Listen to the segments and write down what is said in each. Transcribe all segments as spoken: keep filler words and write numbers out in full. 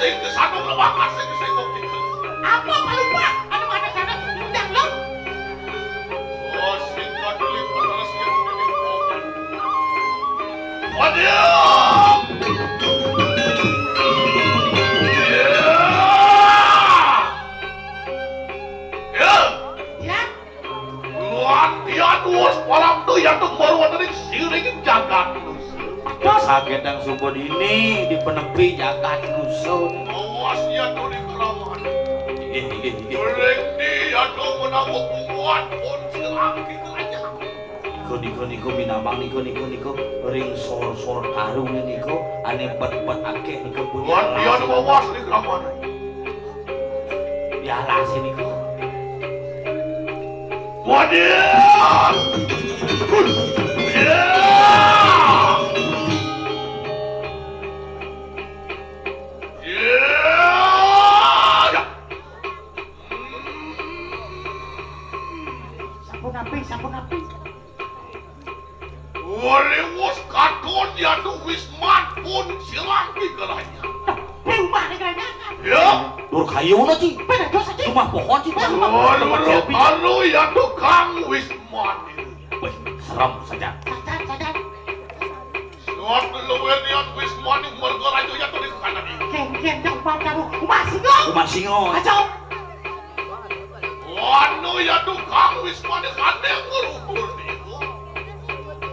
Sing kesandung lebakan, sing kesandung tikel. Apa palupa? Anu mana sana? Undang lo. Oh, sing kaduling terus ya. Waduh! Ya! Ya! Ya! Latihan wus malam tuh ya tuh baru wonten ing siring jagat Lusut. Sagedang subuh dini dipenepi jagat Lusut. Awas ya tuh di keramat. Inggih, inggih, inggih. Bereng di ya tuh menawa kuat pun silang di kerajaan. Niku, niku, niku, minabang, niku, niku, niku. Ring sor-sor karung niku, ane bet-bet akeh niku punya. Latihan alas. Awas di keramat. Ya alas niku. Waduh! Ya! Ya! Sampun apik, sampun apik. Oleh wus katon ya tuh Wisman pun silang di kerajaan. Di rumah di kerajaan. Ya. Dur kayu na, Ci. Pada dosa, Ci. Rumah pohon, Ci. Rumah pohon. Kalau ya tukang Wisman ini. Wih, serem saja. Saja, saja. Suat luwenian Wisman ini mergo raja ya tuh di kanan ini. Ken, ken, jangan pacaru. Rumah singo. Rumah singo. Aja. Anu ya tukang Wisman ini kandeng ngerukul niku.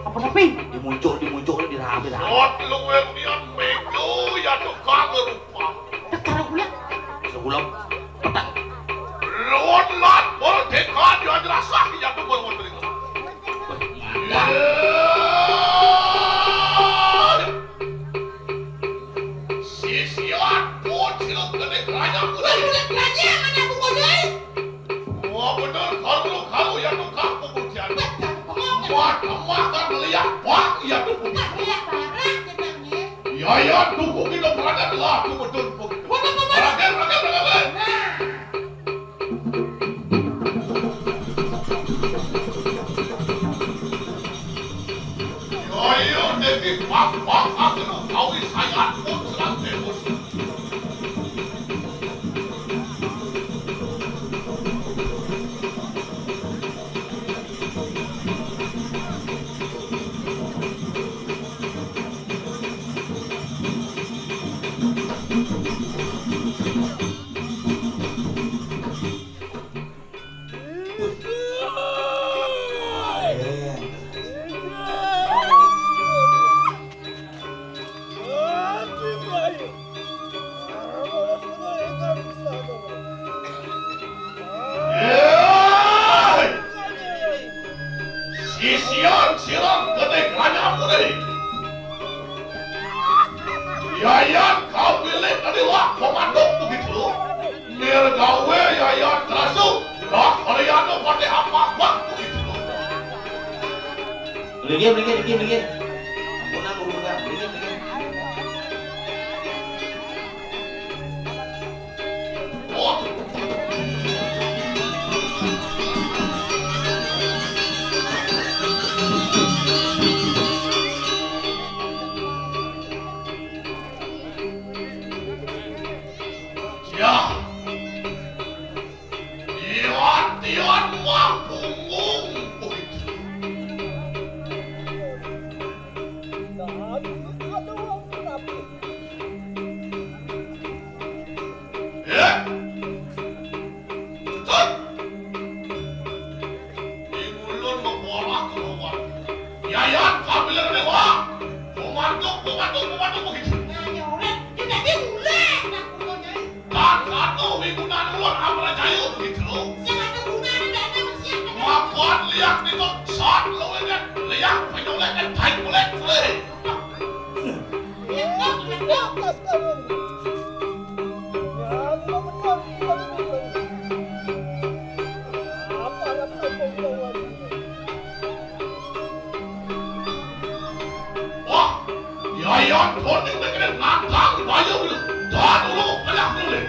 Apa tapi? Dimuncul, dimuncul, dirame, dirame. Suat luwenian mega ya tukang rupa. Cara kula. Cara kula. Petang. Luwun lan merdeka ya dirasah ya tukang wonten ing. Wah, iya. Sisian pun siluk gede kerajaan putih. Wah, bener, kalu-kalu ya tukang pemutihan. Wah, kemakan liat bang ya tukang. Ya, ya, tukang itu peranan lah, tukang betul. Raden, raden, raden. Ayo, Devi, pak, pak, aku mau kawin saya, aku serang tembus. Sisian silang gede kerajaan putih. Yayan kabilik adalah komando begitu. Nirgawe Yayan terasuk. Rak Haryana pada apak begitu. Lagi, lagi, lagi, lagi. Ampun, ampun, ampun, lagi, lagi. Ya. Iwan-iwan mah punggung. Eh? Tut! Di ngulun mebolah keluar. Yayan, kabilang dewa. Pembantu, pembantu, pembantu begitu. Nah, ya orang, kita dia mulai nak ngulun, Nyai. Kakanu wigunan ulun amra jayu gitu. Sing ada gunane dana mesian. Makon liak niku sot luwih liak penyulit dan tai kulit kulit. Liak, liak, liak. Wah, Yayan Koning mikir nantang bayu gitu. Tahan dulu, banyak dulu.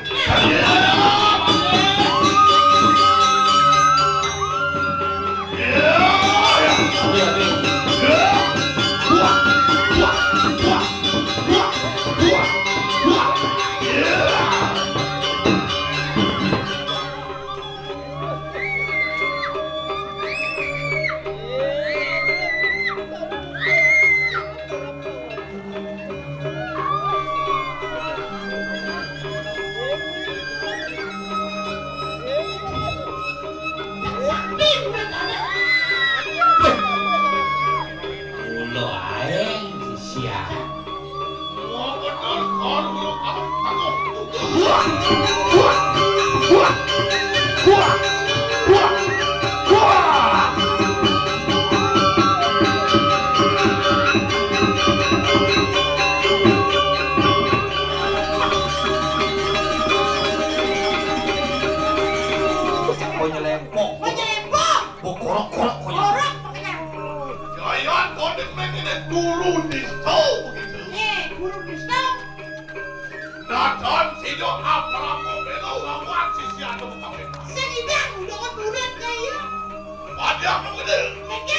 Kok nyelempok? Kok nyelempok? Kok korok-korok kok nyelempok? Korok pokoknya. Yayan, kau ini dulu di stau begitu. Eh, guru di stau. Nah, dan sini apa mau bela lawan sisi anu buka bela. Sing idang, jangan durit ya, iya. Ada apa gede? Oke,